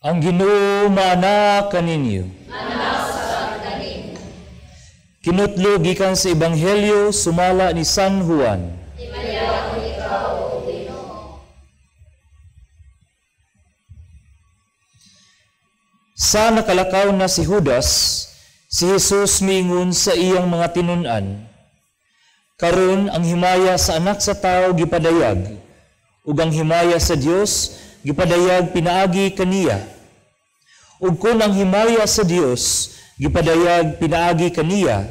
Ang Ginoo maana kaninyo. Kinutlo gikan sa Ebanghelyo sumala ni San Juan. Sa nakalakaw na si Judas, si Jesus miingon sa iyang mga tinun-an, "Karon ang himaya sa Anak sa Tao gipadayag, ug ang himaya sa Dios gipadayag pinaagi kaniya. Ug kun ang himaya sa Dios gipadayag pinaagi kaniya,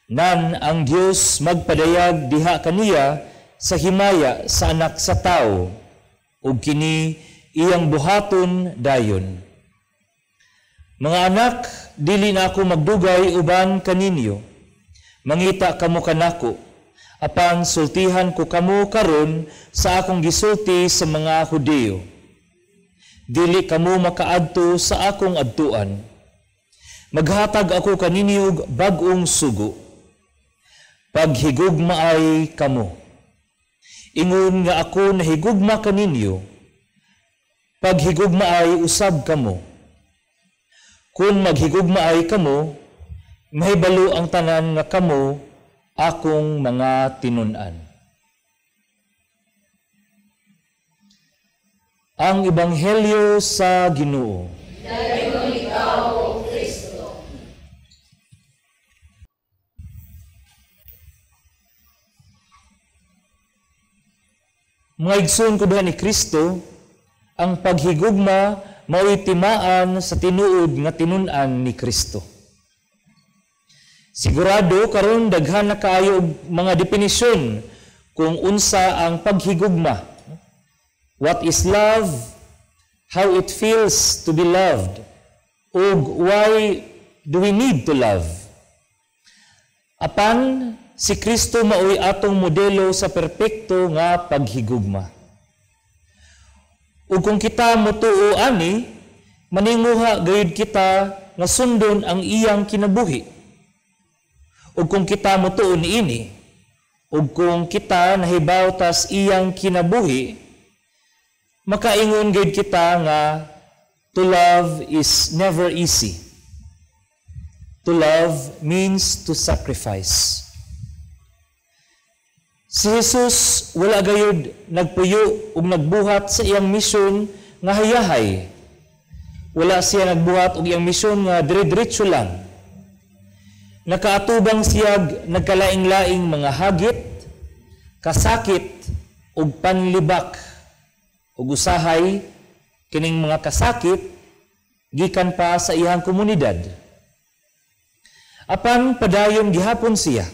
nan ang Dios magpadayag diha kaniya sa himaya sa Anak sa Tao, ug kini iyang buhaton dayon. Mga anak, dili na ako magdugay uban kaninyo. Mangita kamo kanako, apan sultihan ko kamo karon sa akong gisulti sa mga Hudiyo. Dili kamo makaadto sa akong adtuan. Maghatag ako kaninyo og bag-ong sugo. Paghigugmaay kamo. Ingon nga ako nahigugma kaninyo, paghigugmaay usab kamo. Kung maghigugmaay kamo, mahibalo ang tanan nga kamo akong mga tinun-an." Ang Ebanghelyo sa Ginoo. Dayon ikaw, O Kristo. Mga igsoon ko diha ni Kristo, ang paghigugma mao'y timaan sa tinuod nga tinun-an ni Kristo. Sigurado karon daghan na kaayo og mga definisyon kung unsa ang paghigugma. What is love? How it feels to be loved? Ug why do we need to love? Apan si Kristo mao'y atong modelo sa perpekto nga paghigugma. Ug kung kita motuo ani, maninguha gayud kita nga sundon ang iyang kinabuhi. Ug kung kita motuo niini, ug kung kita nahibaw tas iyang kinabuhi, makaingon gayud kita nga to love is never easy. To love means to sacrifice. Si Jesus wala gayud nagpuyo ug nagbuhat sa iyang misyon nga hayahay. Wala siya nagbuhat og iyang misyon nga dire-diretso lang. Nakaatubang siya nagkalaing-laing mga hagit, kasakit ug panlibak. Ug usahay kining mga kasakit gikan pa sa iyang komunidad. Apan padayon gihapon siya.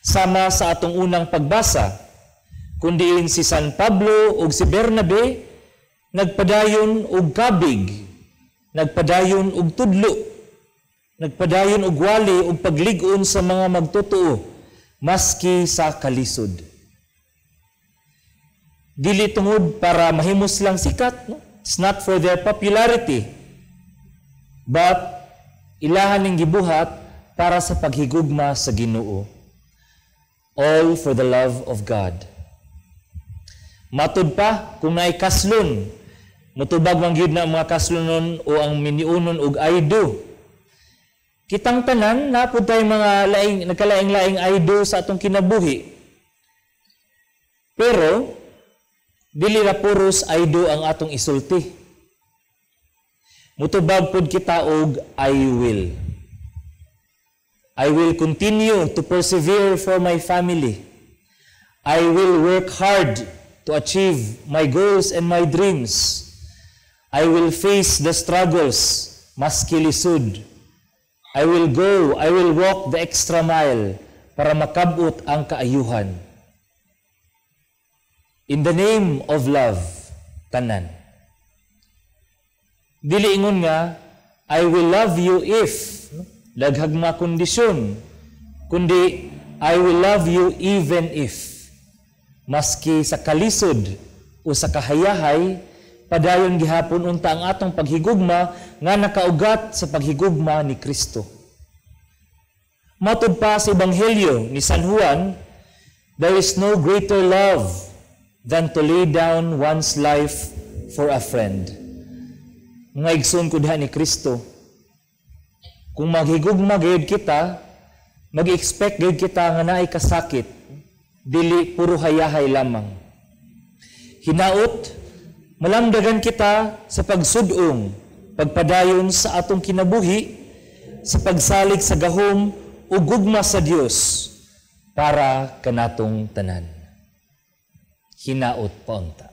Sama sa atong unang pagbasa, kundiin si San Pablo ug si Bernabe nagpadayon og kabig, nagpadayon og tudlo, nagpadayon og wali og paglig-on sa mga magtotoo maski sa kalisod. Dili tungod para mahimos lang sikat, no? It's not for their popularity, but ilahan ning gibuhat para sa paghigugma sa Ginoo. All for the love of God. Matud pa kung naay kaslon, mutubag man gyud na ang mga kaslonon o ang miniunon og I do. Kitang tanan napud tay mga laing nagkalaing-laing I do sa atong kinabuhi. Pero dili ra puros I do ang atong isulti. Mutubag pud kita og I will. I will continue to persevere for my family. I will work hard to achieve my goals and my dreams. I will face the struggles, maski lisod. I will go, I will walk the extra mile para makabot ang kaayuhan. In the name of love, tanan. Dili ingon nga, I will love you if, daghag mga kondisyon, kundi I will love you even if. Maski sa kalisod o sa kahayahay, padayon gihapon unta ang atong paghigugma nga nakaugat sa paghigugma ni Kristo. Matud pa sa Ebanghelyo ni San Juan, there is no greater love than to lay down one's life for a friend. Mga igsoon ko diha ni Kristo, kung maghigugma gayud kita, mag-expect gayud kita nga naay kasakit, dili puro hayahay lamang. Hinaot, malamdagan kita sa pagsudong, pagpadayon sa atong kinabuhi, sa pagsalig sa gahom ug gugma sa Dios para kanatong tanan. Hinaot pa unta.